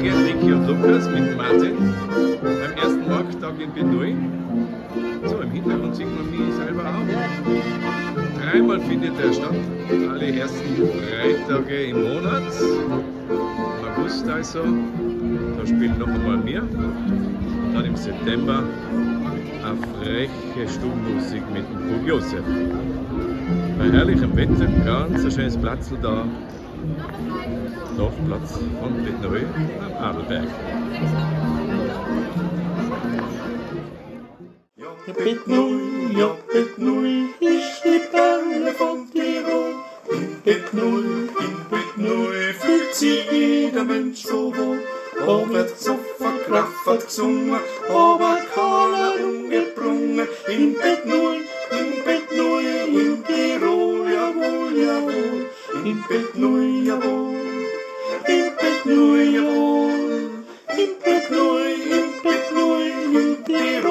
Sergej, Ricky und Lukas mit Martin beim ersten Markttag in Betnui. So, im Hintergrund sieht man mich selber auch. Dreimal findet er statt, alle ersten Freitage im Monat. Im August also, da spielen noch einmal wir. Und dann im September eine freche Stubenmusik mit dem Bub Josef. Bei herrlichem Wetter, ganz ein schönes Platzl da. Dorfplatz von Betnui am Adelberg. Ja, Betnui ist die Perle von Tirol. In Betnui fühlt sich jeder Mensch so wohl. Da wird gesoffen, gelacht, gesungen, aber keiner umgebrungen. In Betnui, in Tirol, jawohl, jawohl. In Betnui, jawohl. In Betnui, jawohl. In Betnui, in Betnui, in Tirol.